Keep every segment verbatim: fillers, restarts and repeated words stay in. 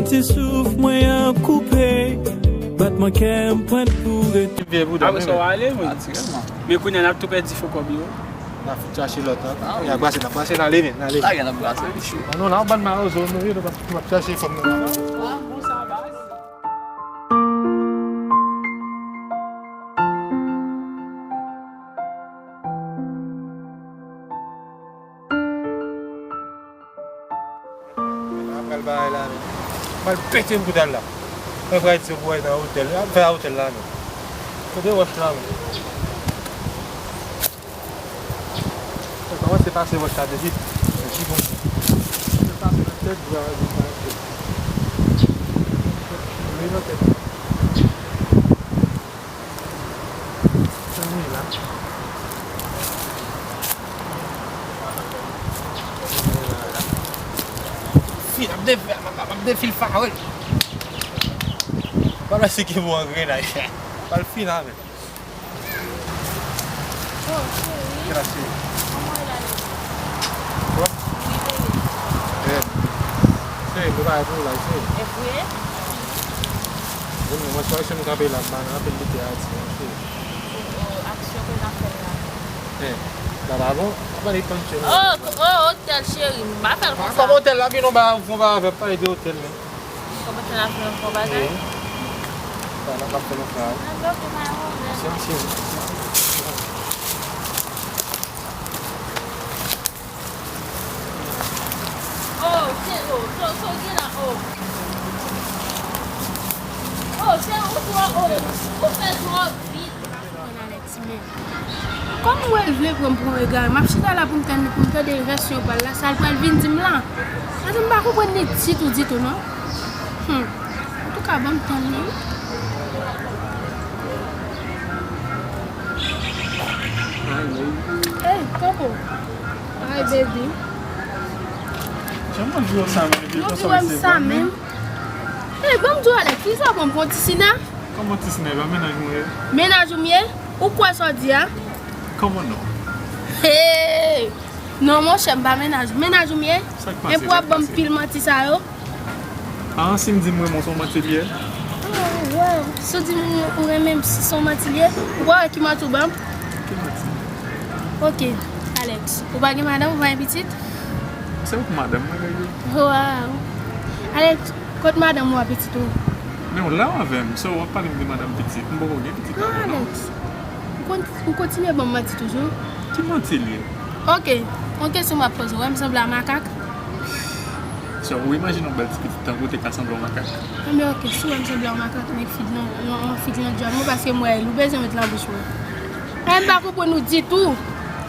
Ti souf mwen an koupe, batman kè m pran pou rete. Vye bouda, apre sa, w ale, wi. Natirèlman. Men kounye a, n ap tou pèdi fo kòb yo. N ap chache lòt, non? Ah, wi. N ap brase, n ap brase, n ale, men, n ale. Lage, n ap brase, wi, cho. Ah, non, la, w ban mawozo, nou, yo, n ap chache fanm nan. Ah, bon, sa baz. Mwen pral bagay la, men. Mwen pral pete boudal la. Mwen pral di pou wè nan otèl. Ap fè a otèl la, men. Kote wòch la, men? Mwen kòmanse pase wòch la depi. Mwen chifon. Mwen pase nan tèt, mwen pase nan tèt. Mwen nan tèt. Fil ap defil, ap defil fawèl. Pral wè si gen bon angrenaj. Pral fin avè l. Oh, cheri. Kèl ap cheri? Kòman w ye la, Leo? Bon? Wi, bebe. Eh. Cheri, mwen pa pou la, cheri. E vre? Wi, men mwen chwazi m kanpe la, m pa nan anpil lite a di, cheri. Oh, oh, aksyon ke n ap fè la. Eh, sa pa bon? Sa pa depann, cheri. Oh, oh, otèl, cheri, m pa fè l konsa. Kòm otèl la, vin nou ba, fon ba avè, pale de otèl, men. Kòman sa n ap fè yon bon bagay? Wi. Sa n ap fè yon bagay. An, ok, pa yon pwoblèm. Sèm, sèm. Oh, se, oh, so, so, gen la, oh. Oh, se ou twò, oh, ou fè twò vit. Kòm m wè l vle pran m pou yon egare, m ap chita la pou m tann li, pou m tande rès yo pa l la, sa l pral vin di m la. Paske m pa konprann li ditou, ditou, non. Hmm. Antouka, ban m tann li. Hey, Coco. Hi, baby. Jan mwen di w sa menm, epi w di w sa menm. Hey, ban m di w, Alex, kisa w pran m pou yon ti sina? Kòman ti sina, e pa mennaj mwen ye? Mennaj ou m ye? Ou kwè sa w di a? Kòman non? Hey! Non, monchè, m pa mennaj ou. Mennaj ou m ye? Sa k pase? Epi w ap ban m pil manti sa yo? Ah, si m di m renmen w, se yon manti l ye? Oh, wow. Si w di m ou renmen m, si se yon manti l ye, ou pa wè ki manti w ban m? Ki manti? Ok, Alex, ou pa gen madanm, ou pa gen pitit? Se ou k madanm mwen, baby. Wow. Alex, kot madanm ou a pitit ou? Men w la w avè m, so w ap pale m de madanm pitit. M poko gen pitit avè w, non. Alex, ou kon-, ou kontinye ban m manti toujou? Ki manti l ye? Ok, yon kesyon m ap poze w, wè m sanble a makak? So, ou imajine yon bèl ti pitit tankou w te ka sanble yon makak? Enben, ok, si w wè m sanble yon makak, men fi nan, yon, yon fi nan djòl mwen, paske m wè l, ou bezwen met nan bouch mwen. Enben, m pa konprann ou ditou.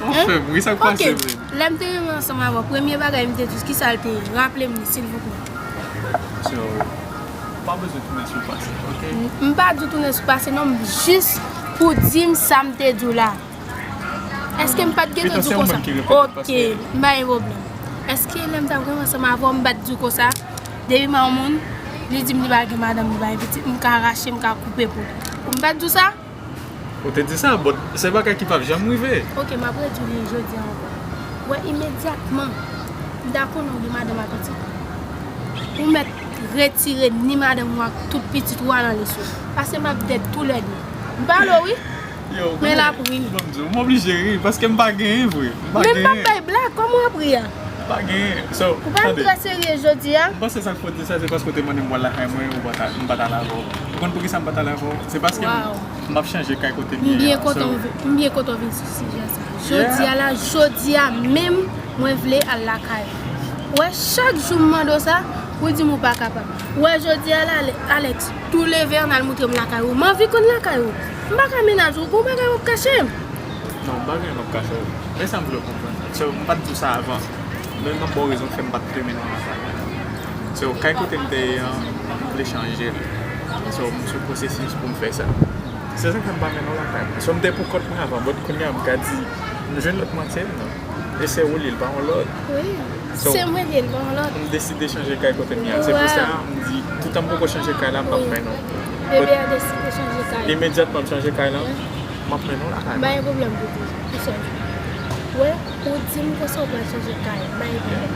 Anfen, wi, sa k pase, men? Ok, lè m te renmen ansanm avè w, premye bagay m te di w, kisa l te ye? Raple m li, silvouplè. So, ou pa bezwen tounen sou pase, ok? M, m pa di w tounen sou pase, non, m jis pou di m sa m te di w la. Èske m pa t gentan di w konsa? Ok, m pa gen pwoblèm. Èske lè m t ap renmen ansanm avè w, m pa t di w konsa? Depi m a yon moun, li di m li pa gen madanm, li pa gen pitit, m ka rache, m ka koupe pou li. M pa t di w sa? Ou te di sa, but se bagay ki p ap janm rive. Ok, m ap redi w li jodi a ankò. Wè, imedyatman, m ta konnen w gen madanm ak pitit, ou mèt retire ni madanm ou ak tout pitit ou a nan lis ou. Paske m ap dead toulède. M pale w, wi. Yo, men l ap ri. Ban m di w, m oblije ri, paske m pa genyen vre. M pa genyen. Men m p ap bay blag, kòman w ap ri a? M pa genyen. So, ou pa vin trè serye jodi a? M panse sa k fè w di sa, se paske w te mande m pou al lakay mwen, ou pa t al, m pa t al avè w. Ou konn poukisa m pa t al avè w? Se paske m, m ap chanje kay kote m ye a. M byen kontan w vin, m byen kontan w vin sou sijè sa. Jodi a la, jodi a menm, mwen vle al lakay ou. Wè, chak jou m mande w sa, ou di m ou pa kapab. Wè, jodi a la, Ale-, Alex, tou leve an al moutre m lakay ou. M anvi konn lakay ou. M pa ka mennaj ou, gon bagay w ap kache m. Non, m pa gen anyen m ap kache w. Men sa m vle w konprann. So, m pa t di w sa avan. Men m ap ba w rezon k fè m pa t te mennen w lakay mwen. So, kay kote m te ye an, m vle chanje l. So, m sou pwosesis pou m fè sa. Se sa k fè m pa mennen w lakay mwen. So, m te pou kont mwen avan, but kounye a m ka di, m jwenn lòt mwatye m nan. E se ou li, l pa yon lòt. Wi. So, se mwen li, l pa yon lòt. M deside chanje kay kote m ye a. Se pou sa, m di, toutan m poko chanje kay la, m p ap mennen w. Bebe a deside chanje kay. Imedyatman m chanje kay la, m ap mennen w lakay mwen. M pa gen pwoblèm pou di, pou sa. Wè, ou di m konsa w pral chanje kay, m pa gen pwoblèm.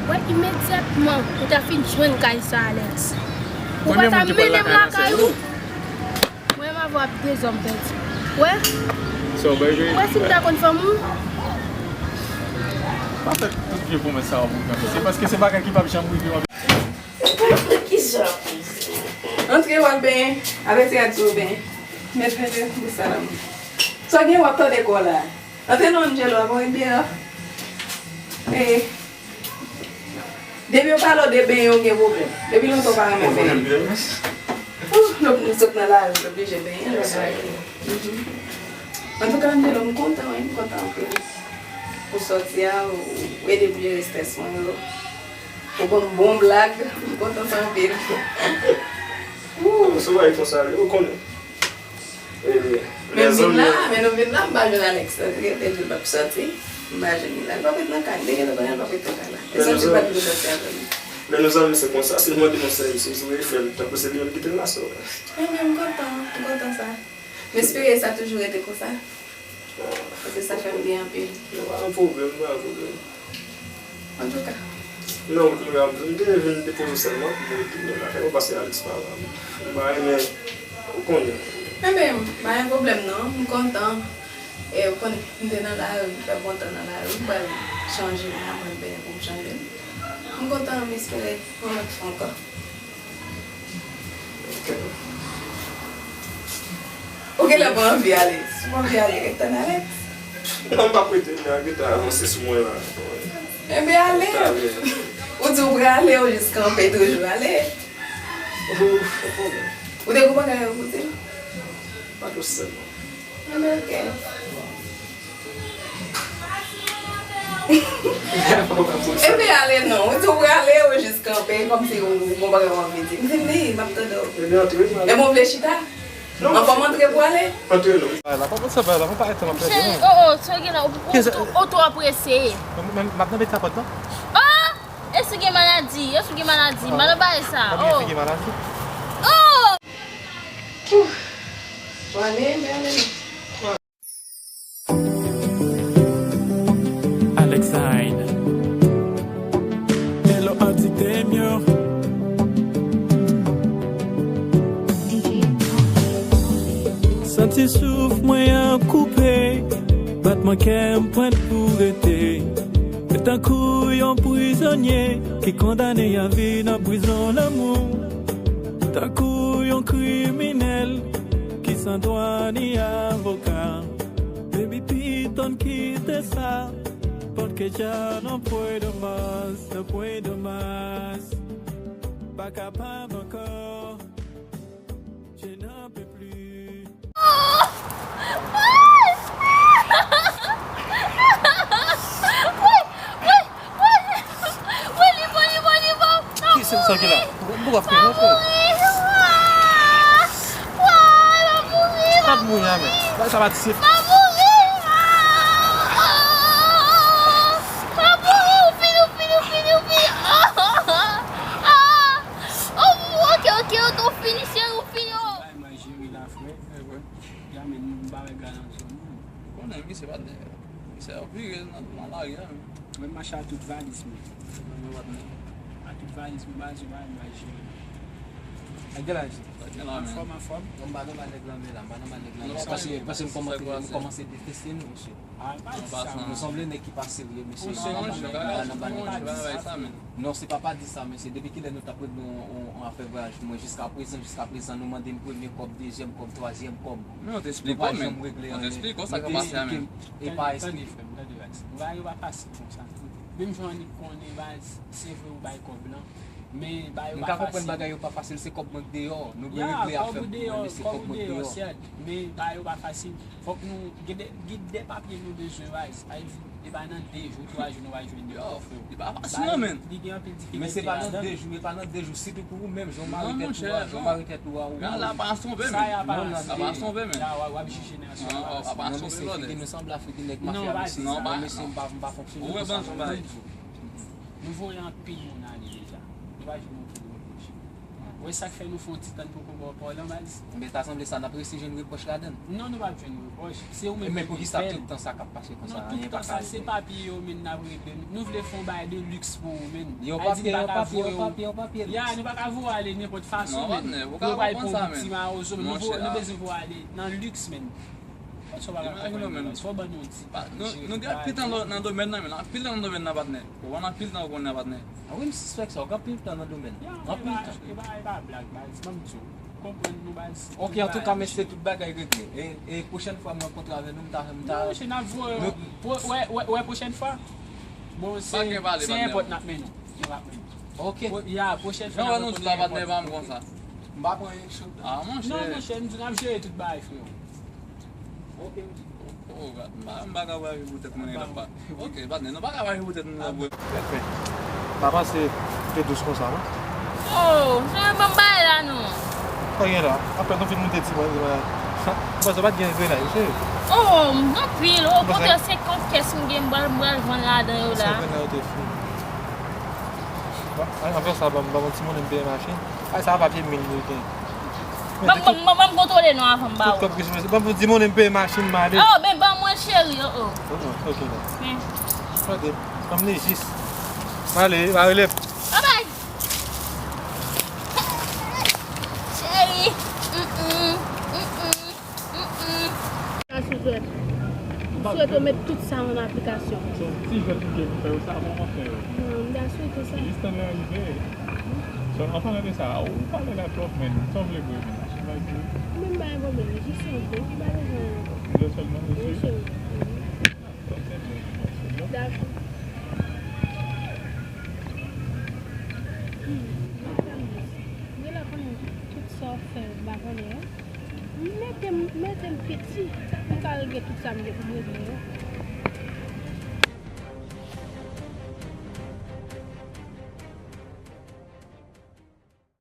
Wè, imedyatman ou ta fin jwenn kay sa, Alex, ou pa ta mennen m lakay ou. Mwen menm avè w ap dezòm pèdi. Wè? Wè, si m ta konn fanm ou. Pa fè tout vye pwomès sa yo pou kanpe. Se paske se bagay ki p ap janm rive w ap. Kisa? Antre, w al benyen. Avèti a di w benyen. Mèt, mèt, mèt, mèt, salam. Sa gen w ap tande kò la? Antre non, Angelo, ap mwen byen. E, depi yo pale w de benyen, ou gen pwoblèm. Depi lontan w pa renmen benyen. Ou, nou, nou sot nan lari, nou oblije benyen, lè sa. Antouka, Angelo, m kontan, wi, m kontan anpil. Pou sòti a, ou ede m jere estrès mwen yo. Ou ban m bon blag, m kontan sa anpil. Ou, se bagay konsa, ou konnen. Men m vin la, men nou vin la, m pa jwenn Alex. Li te di l p ap sòti. M pa jwenn li la. Li p ap ret nan kay. M te gentan konnen l p ap ret nan kay la. E sa, se pa t pou sòti avè m. Lè nou zanmi se konsa, si l mande yon sèvis, ou vle fè l, tankou se li menm ki te l la, so. Ebyen, m kontan, m kontan sa. M espere sa toujou rete konsa. Paske sa fè m byen anpil. Pa gen pwoblèm, pa gen pwoblèm. Antouka. Non, m te vin depoze w sèlman pou mwen retounen lakay mwen, paske Alex pa la. M pa renmen, ou konnen. Enben, pa gen pwoblèm non, m kontan. E ou konnen, m te nan lari, m fè bon tan nan lari, m pral chanje la, mwen benyen pou m chanje. M kontan, m espere yon lòt fwa ankò. Ou genlè pa anvi ale. Si w pa anvi ale, ret tann Alex. Non, m p ap rete, men al gentan avanse sou mwen la. Enben ale. Ou di w prale, ou jis kanpe toujou ale. Ou te gon bagay pou di m? Pa twò sèlman. Enben ok. Epi ale non, ou di w prale, ou jis kanpe, kòmsi ou gon bagay w anvi di. M vin li, m ap tande w. Ebyen antre, m ale. Ebyen w vle chita? Non. Anfòm antre pou ale? Antre non. Bay la, pa pran sa, bay la, pa pèdi non. Mesye, oh, oh, sa w gen la, ou, ou, ou twò prese. M, m, m ap nan met kapòt lan. Oh! E si w gen maladi, e si w gen maladi, m pa nan bagay sa. Konbyen fi gen maladi? Oh! Ouf! Bon, ale, men ale non. Alex Hyde. Hello, Auntie Temio. Santi souf mwen ap koupe, batman kè m pwent pou rete. Mwen tankou yon prizonye ki kondane a vi nan prizon lanmou. Tankou yon kriminèl ki san dwa ni avoka. Baby, piton kite sa. Porque ya no puedo más, no puedo más. Pa kapab ankò. Je n'en peux plus. Wi, wi, wi, wi, li bon, li bon, li bon. Ki se sa ki la? M poko ap kriye non, frè. M ap mouri, m ap mouri, m ap mouri. Bagay sa pa ti sif. M ap mouri. M ap mouri, ou fini, ou fini, ou fini, ou fini. Oh, ok, ok, ok, ou fini, cheri, ou fini. Bay mwen jere la, frè. Ya men, m pa wè galanti non. Konnen, misye pa t, misye ap vire nan, nan lari a, wi. Mwen mache a tout valiz mwen. Mwen pa t nan. A tout valiz mwen, baz, ou pa wè m al jere. Ak gen laj? Anfòm, anfòm. Non, m pa nòmal nèg lan, men la, m pa nòmal nèg lan. Non, paske, paske m kòmanse, m kòmanse deteste nou, mesye. Ah, pa di sa. Nou sanble nèg ki pa serye, mesye. Ou se yon jwè, pa nan bagay sa, men. Non, se pa, pa di sa, mesye. Depi kilè nou t ap regle yon, yon, yon afè vwayaj pou mwen jiska prezan, jiska prezan, nou mande m premye kòb, dezyèm kòb, twazyèm kòb. Men ou te esplike w, men. Ou te esplike w sa k ap pase a, men. E pa esplike. Tande, frè m, tande, baz. Bagay yo pa fasil konsa. Menm jan Annik konnen, baz, se vre ou bay kòb lan, men bagay yo pa fasil. M ka konprann bagay yo pa fasil, se kòb mwen k deyò. Nou dwe regle afè pou mwen, men se kòb mwen k deyò. Men bagay yo pa fasil. Fòk nou gen de, gen de papye nou bezwen, baz. Sa vle di, e pa nan de jou, twa jou nou va jwenn li non, frè. Li pa fasil non, men. Li gen anpil difikilte ladan. Men se pa nan de jou, e pa nan de jou, sitou pou ou menm, jan w mare tèt ou a, jan w mare tèt ou a, ou. Sa a pa sonbe, men. Sa a pa sonbe, men. La, w ap jije nan yon sèl bagay. Non, mesye, kite nou sanble avèk de nèg mafya, mesye. Non, mesye, m pa, m pa fonksyone konsa non. Nou voye anpil moun ale deja. Nou pa jwenn okenn repwòch. Ou wè sa k fè nou fè yon ti tann poko ba w pawòl lan, baz? Men ta sanble sa, n ap resi jwenn repwòch ladan l. Non, nou p ap jwenn repwòch. Se ou menm ki fè l. Men poukisa tout tan sa k ap pase konsa, anyen pa ka regle? Non, tout tan sa, se papye yo menm n ap regle. Nou vle fè yon bagay de luxe pou ou, menn. Yo papye, yo papye, yo papye, yo papye. Ya, nou pa ka voye w ale nenpòt fason, menn. Pou yo pa al pran yon ti mawozo, menn. Nou bezwen voye w ale nan luxe, menn. Sa w pa ka konprann, menn. Fò w ban nou yon ti... Nou gen anpil tan nan domèn nan, menn. Anpil tan nan domèn nan, patnè. Ou konn anpil tan ou konn nan, patnè. A wi, m sispèk sa. Ou gen anpil tan nan domèn. Anpil tan. E pa, e pa blag, baz. Ban m di w. Konprann nou, baz. Ok, antouka, mesye, tout bagay regle. E, e pwochèn fwa m rankontre avè nou, m ta, m ta... Non, mesye, n ap voye. Wè, wè, wè, pwochèn fwa. Bon, se, se enpòt n ap mennen w. Nou ap mennen w. Ok. Ya, pwochèn fwa n ap rankontre, enpòt. Jan wè nou di la, patnè, pa m konsa. M pa pran yon cho. A, monchè. Non, monchè, m di n ap jere tout bagay, freo. Ok, m di. Oh, m pa, m pa ka vwayaje pou tèt mwen, la pa. Ok, patnè, nou pa ka vwayaje pou tèt nou, non, bro. Mèt, mèt. Pa panse te dous konsa, non? Oh, jan ban m bay la, non. Sa gen la? Apre nou fin moute ti mwen, mwen. Bon, sa pa t gen grenay, cheri. Oh, m gen anpil. Oh, kontre senkant kès m gen, m pral, m pral vann ladan yo la. Sa grenay yo te fou. Bon, anfè sa, ban m, ban m yon ti monnen m peye machin. Ay, sa papye mil li gen. Ban m, ban m, ban m kontwole non avan m ba ou. Tout kòb Christmas. Ban m di moun m peye machin m ale. Oh, ben ban mwen cheri, oh, oh. Oh, oh, ok, la. Ok. Ban m li jis. M ale, pa rele. Bye bye. Cheri. Mm-mm. Mm-mm. Mm-mm. Sa sou jwèt. M swete w met tout sa an aplikasyon. Se yon ti jwèt m gen pou fè yo, sa bon, m ap fè yo. Non, m ta swete sa. Jis tan lè a rive. So, an palan de sa, ou pale la twòp, men sa w vle pou yo vin achte bay pou ou? Mwen m pa gen pwoblèm, jis yon bon, m pa bezwen yon bon. Yon sèl bon, mesye? Wi, cheri. Dakò. Hmm, m ap tann jis. Genlè konnen tout sa w ap fè, m pa konnen, wi. Mete m, mete m piti, m ka regle tout sa m gen pou m regle yo.